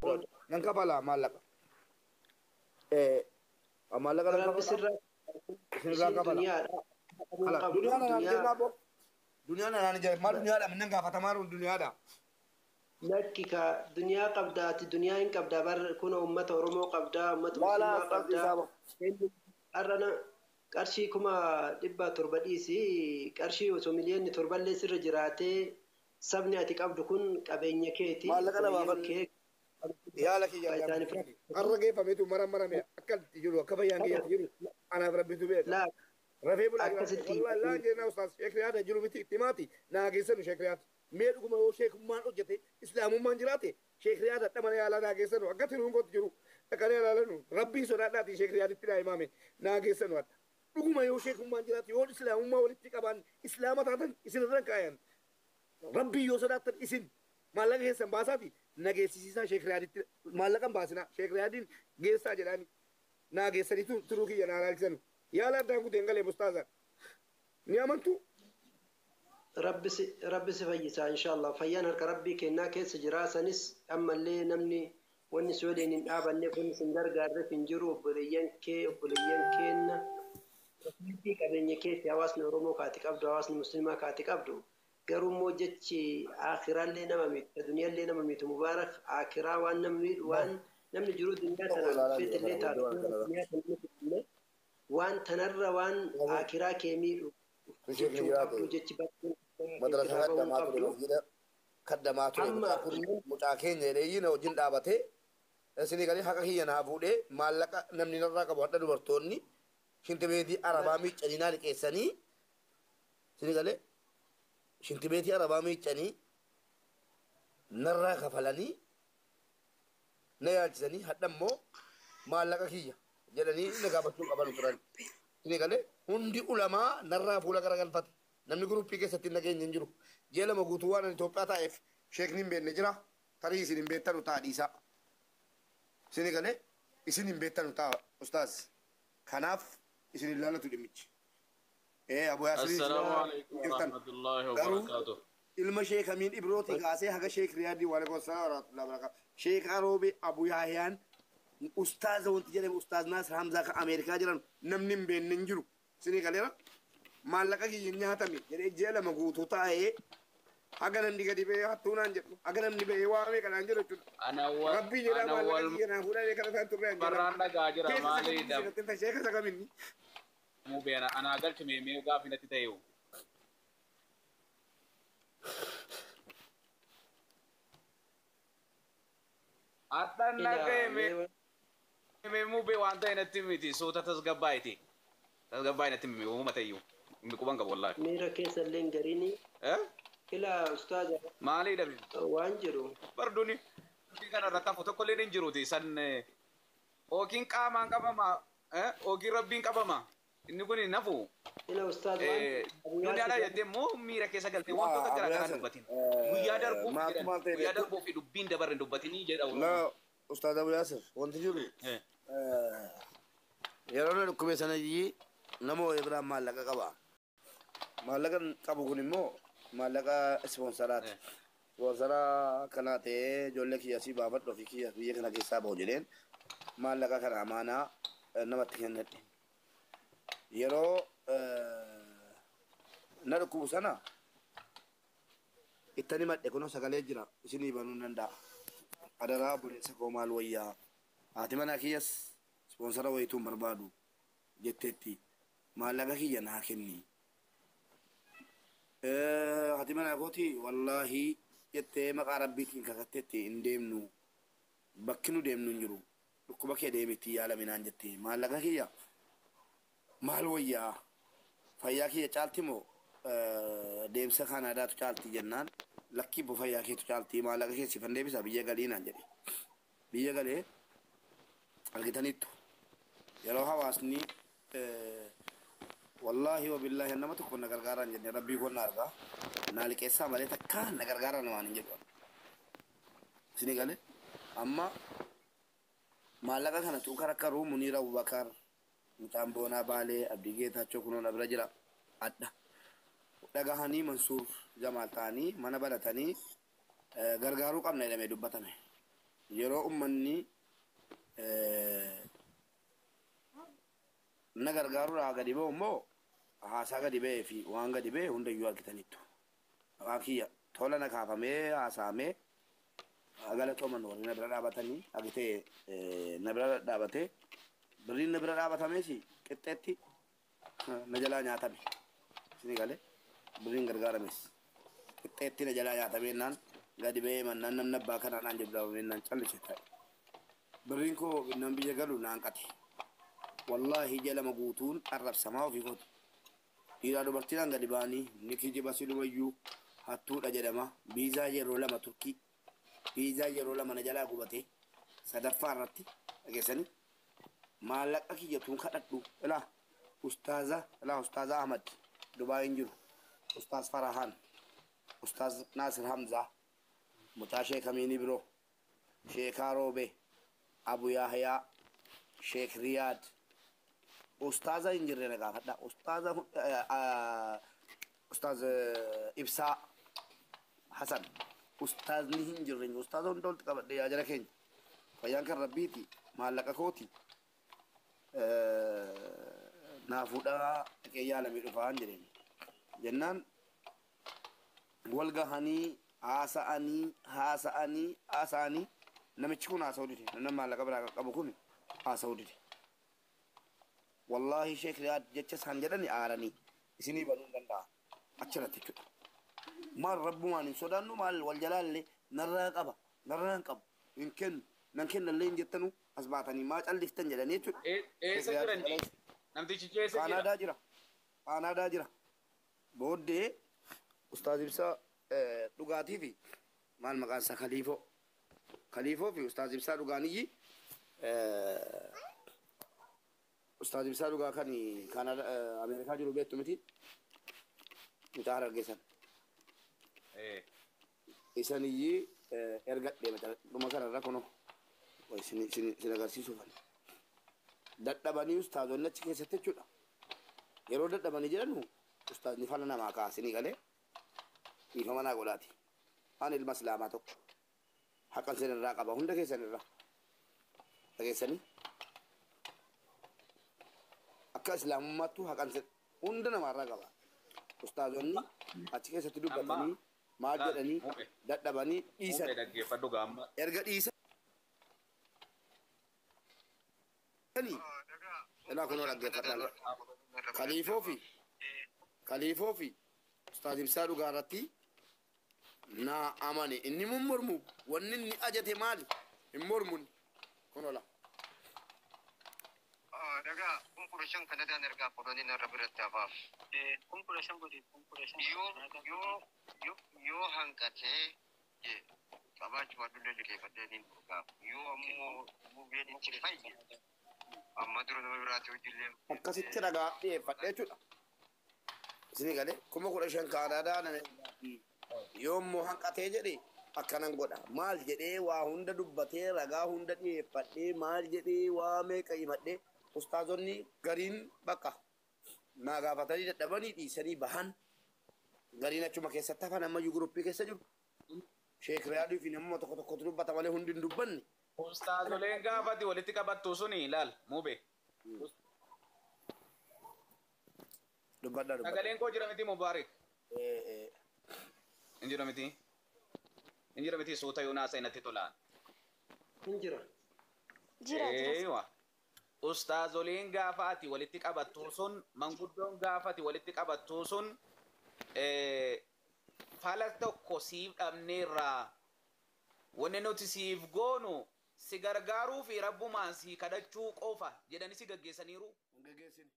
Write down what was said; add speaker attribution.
Speaker 1: Nan kafala maallaqa. Maallaqa nan
Speaker 2: Rabbi
Speaker 1: kafala.
Speaker 2: Sirraa
Speaker 1: Isinirraa
Speaker 2: isiin
Speaker 1: kafala.
Speaker 2: Duniyaadha.
Speaker 1: Hala
Speaker 2: Qabdu
Speaker 1: duniyaan anaan
Speaker 2: duniyaa
Speaker 1: jennaa bo. Duniyaan anaan jenne maal duniyaadha minnan gaafatamaa jiru duniyaadha.
Speaker 2: Lakki ka duniyaa qabdaa, ati duniyaa hin qabdaa bar, kun uummata Oromoo qabdaa, uummata
Speaker 1: Laalaa
Speaker 2: muslimaa qabdaa.
Speaker 1: Isaaba.
Speaker 2: Har'a qarshii 700,000 dhiisi, qarshii osoo miliyoonni 7llee sirra jiraatee, sabni ati qabdu kun qabeenya keeti.
Speaker 1: Maallaqa na
Speaker 2: obboleeyyan
Speaker 1: baafan
Speaker 2: kee
Speaker 1: yaala kiyya
Speaker 2: isaaniif
Speaker 1: har'a geeffameetu mara marame akka itti jiru, akka fayyaan kiyyatti jiru anaaf rabbitu beeka.
Speaker 2: Laa
Speaker 1: Rafee bulaa jira.
Speaker 2: Akkasitti
Speaker 1: Wallahi laa jennaa ustaas sheek Riyaada jiru miti itti maati naa geessanu sheek Riyaada. Mee dhuguma yoo sheekummaan hojjete, islaamummaan jiraate, sheek Riyaada dhamana yaalaa naa geessanu, akka tiruun kootti jiru dhaqanii ilaalanu. Rabbii sodaadhaati sheek Riyaaditti naa himaame naa geessanu hadha. Dhuguma yoo sheekummaan jiraate, yoo islaamummaa walitti qabaan, islaama taatan isin irra kaayan. Rabbii yoo sodaattan, isin maallaqa keessan baasaati nageessisiisaa sheek Riyaaditti. Maallaqa hin baasinaa, sheek Riyaadiin geessaa jedhaani naa geessanii turuu kiyya naa laalchisanu. Yaala addaan kuteen galee mustaazaan ni amantu.
Speaker 2: Rabbi si fayyisaa inshallah. Fayyaan harka rabbii kennaa keessa jira. Sanis ammallee namni wanni si waliin hin dhaabanneef, wanni si hin gargaarreef hin jiru. Obboleeyyan kee, obboleeyyan keenna, fi qabeenya keetti hawaasni Oromoo kaati qabdu, hawaasni muslimaa kaati qabdu. Garuu immoo jechi akiraallee nama miitu, duniyaallee nama miitu, Mubaarak, akiraa waan nama miidhu, waan namni jiru duniyaa tana dhufeetillee taatu, duniyaa tana waan tanarra waan akiraa kee miidhu jechuu qabdu, jechi
Speaker 1: madrasa kaddamaa ture, masjida kaddamaa ture.
Speaker 2: Amma
Speaker 1: Mucaa kun mucaa keenya jedhee na wajjin dhaabatee isinii galee haqa kiyya naa fuudhee, maallaqa namni narraa qabu hadha dubartoonni shintibeetii arabaa miiccanii naa liqeessanii, isinii galee, shintibeetii arabaa miiccanii narraa kafalanii na yaalchisanii, hadha immoo maallaqa kiyya jedhanii na gaafachuu qaban turan. Isinii galee, hundi ulamaa narraa fuula garagalfate. Namni guruppii keessatti nageenya hin jiru. Ji'a 2 guutuu waan ani Itoophiyaa taa'eef sheekni hin beekne jira. Tarii isin hin beektanu ta'a, dhiisaa. Isinii galee, isin hin beektanu ta'a ustaaz. Kanaaf isin hin laalatu dhimmichi. Ee Abu Yaasiin
Speaker 3: Assalaamu alaikum
Speaker 1: jirtan.
Speaker 3: warahmatullahi
Speaker 1: Garuu
Speaker 3: wabarakatuh.
Speaker 1: ilma sheek Amiin Ibrooti kaasee haga sheek Riyaadii, waalaikum salaam warahmatullahi wabarakatuh. Sheek Aroobe, Abu Yaahiyaan, ustaaza wanti jedhame, ustaaz Naasir Hamzaa kan Ameerikaa jiran namni hin beekne hin jiru. Isinii galeera, maallaqa kiyya nyaatame jedhee ji'a 2 guutuu taa'ee, haga namni gadi ba'ee hattuu naan jedhu, haga namni ba'ee waa meeqa naan jedhu jechuudha.
Speaker 3: Ana wal
Speaker 1: Rabbii jedhaa
Speaker 3: ana
Speaker 1: maallaqa
Speaker 3: wal
Speaker 1: kiyya naa fuudhanii kana isaan turre an jedhama.
Speaker 3: Barraan dhagaa jira.
Speaker 1: Keessa isa
Speaker 3: Maali
Speaker 1: kamitti si sheeka isa kaminni.
Speaker 3: Muu beena anaa galchume mee gaafi natti ta'eewu. Hadhan
Speaker 2: Ilaa
Speaker 3: dhaga'e
Speaker 2: mee
Speaker 3: mee muu waan ta'e natti miti, suuta tasgabbaa'iti. Tasgabbaa'e natti mimi uuma ta'eyyuu. Inni quban qabu wallaahi.
Speaker 2: Miira keessa illee gariini.
Speaker 3: Eh?
Speaker 2: Ilaa ustaaza
Speaker 3: Maali dhabe?
Speaker 2: waan jedhu
Speaker 3: Barduni kana irratti hafu tokko illee hin jiruuti san yookiin qaamaan qabama, yookiin rabbiin qabama. Inni kun hin hafu.
Speaker 2: Ila ustaaz waan Abu
Speaker 3: Duniyaadhaa
Speaker 2: Yaasir
Speaker 3: jettee immoo miira keessa galtee wantoota
Speaker 1: Abu
Speaker 3: garaa garaa
Speaker 1: Yaasir
Speaker 3: dubbatin. Guyyaa darbuuf
Speaker 1: maaltu
Speaker 3: jedhan
Speaker 1: maal ta'e
Speaker 3: guyyaa
Speaker 1: beektu?
Speaker 3: darbuu fi dubbiin dabarre dubbatinii jedha Oromoon.
Speaker 1: La ustaaz Abu Yaasir, wanti jiru yeroo na dhukkube sana iyyii nama wayii biraan maallaqa qaba. Maallaqa qabu kun immoo maallaqa ispoonsaraati. Ispoonsara kanaa ta'ee ijoollee kiyya sii baafadhu, ofii kiyya biyya kana keessaa bahu jedheen maallaqa kana amaanaa namatti kennadhe. Yeroo na dhukkubu sana ittani madhe, kunoo sagalee jira isinii banuu hin danda'a. Adaraa obboleessa koo, maal wayyaa, haati manaa kiyyas ispoonsara wayituu hin barbaadu jetteetti, maallaqa kiyya naa kenni. Haati manaa kooti wallaahi jettee maqaa rabbiitiin kakatteetti, hin deemnu, bakki nu deemnu hin jiru, dhukkuba kee deemitti yaalaminaan jette. Maallaqa kiyya maal wayyaa, fayyaa kiyya caalti moo deemsa Kaanaadaatu caalti jennaan, lakkii bo fayyaa keetu caalti, maallaqa kee sifan deebisa, biyya galiinaan jedhe. Biyya galee argitaniittu yeroo hawaasni wallaahi wabillaahi nama tokko na gargaaraan jenne, rabbii koo na argaa, naa liqeessaa malee takka na gargaaraa namaan hin jedhu. Isinii galee, amma maallaqa kana tuukar akka ruu Muniir Abubakar, mucaan Boonaa Baalee, Abdii Geetaachoo kunoo na bira jira adda dhagahanii, Mansuur Jamaal ta'anii mana baratanii gargaaruu qabna jedhamee dubbatame. Yeroo ummanni na gargaaruudhaa gadi ba'u immoo haasaa gadi ba'ee fi waan gadi ba'e hundayyuu argitaniittu. Maqaan kiyya tola na kaafamee haasaamee galatooman warri na bira dhaabatanii argitee na bira dhaabatee birriin na bira dhaabatamees qixxeetti na jalaa nyaatame. Isinii galee birriin gargaarames qixxeetti na jalaa nyaatamee naan gadi ba'ee mannaan namni abbaa kanaa naan jedhu dhaabamee naan callise ta'e. Birriin koo nan biyya galu naan qate. Wallaahi ija lama guutuun arrabsamaa ofii kooti. Dhiiraa dubartiidhaan gadi ba'anii ni kijiba silumayyuu hattuudha jedhama. Biizaa yeroo lama Turkii. Biizaa yeroo lama na jalaa gubatee sadaffaa irratti dhageessanii maallaqa kiyyatuun kadhadhu ilaa ustaaza ilaa ustaaza Ahmad Dubaayin jiru ustaaz Farahaan ustaaz Naasir Hamzaa mucaa Sheek Amiinii biroo Sheekaa Roobee Abu Yahyaa Sheek Riyaad ustaaza hin jirre na gaafadha ustaaza ustaaz Ibsaa Hasan ustaazni hin jirre ustaaza hunda walitti qabadhe yaa jara keenya fayyaan kan rabbiiti maallaqa kooti naa fuudhaa dhaqee yaalamee dhufaan jedheen jennaan wal gahanii haasa'anii haasa'anii haasa'anii namichi kun haasa'uu dide namni maallaqa biraa qabu kun haasa'uu dide wallaahi Sheek Riyaad jecha isaan jedhani aaranii isinii banuu hin danda'a achirratti jechuudha. Maal rabbumaan hin sodaannu maal wal jalaallee narraa qaba narraa hin qabu hin kennu nan kennallee hin jettanu as baatanii maa calliftan jedhanii jechuudha.
Speaker 3: Eessa jiran namtichi keessa jira?
Speaker 1: Kaanaadaa jira. Kaanaadaa jira. Booddee Ustaaz Ibsaa dhugaatii fi maal maqaan isaa Kaliifoo. Kaliifoo fi Ustaaz Ibsaa dhugaaniyyi Ustaaz Ibsaa dhugaa kan Kaanaadaa Ameerikaa jiru beektu miti. Mucaa Harargeessan. Isaniyyi ergadhee dhuma kanarra kunoo isin agarsiisuufan. Dadhabanii ustaazonni achi keessatti jechuudha. Yeroo dadhabanii jedhanu ustaazni fala namaa kaasanii galee dhiifama naa godhaati. Ani ilma islaamaa tokko haqa isin irraa qaba hunda keessan irraa. Dhageessanii akka islaamummaattu haqa isin hunda namaarraa qaba. Ustaazonni achi keessatti dubbatanii maal jedhanii dadhabanii dhiisan. Erga dhiisanii ilaa kunoo dhaggeeffadhaa. Kaliifoo fi Ustaaz Ibsaa dhugaa irratti naa amane inni mun mormu wanni inni ajate maali hin mormun kunoo la.
Speaker 4: Dhagaa kun 15 Kanadaan ergaa kolonii narra biratti hafaaf.
Speaker 5: Kun 15 godhi kun 15.
Speaker 4: Yoo hanqatee qabaachuu baadhullee liqeeffadhee niin dhugaa. Yoo ammoo bubbeen itti fayye amma dura nama biraatti hojiilee.
Speaker 1: Akkasitti ragaa dhiyeeffadhe jechuudha. Isinii galee 15,000 Kaanaadaa yoo immoo hanqatee jedhe akkanan godha. Maal jedhee waa hunda dubbatee ragaa hunda dhiyeeffadhee maal jedhee waa meeqa himadhee ustaazonni gariin bakka naa gaafatanii dadhabanii dhiisanii bahan gariin achuma keessatti hafan ammayyuu guruppii keessa jiru. Sheek Riyaaduu fi namuma tokko tokkotu dubbata malee hundi hin dubbanne.
Speaker 3: Ustaazoleen gaafati walitti qabattu suni ilaal mube.
Speaker 1: Dubbadhaa dubbadhaa.
Speaker 3: Sagaleen koo jira miti Mubaarik. Hin jira miti. Hin jira miti suuta yoo naasa inatti tolaan.
Speaker 2: Hin jira.
Speaker 6: Jira jira.
Speaker 3: Eewa. Ustaazoleen gaafati walitti qabattu sun manguddoon gaafati walitti qabattu sun fala tokko siif dhabneerraa wanni nuti siif goonu si gargaaruu fi rabbumaan si kadhachuu qofa jedhanii si gaggeessaniiru.
Speaker 1: Hin gaggeessine.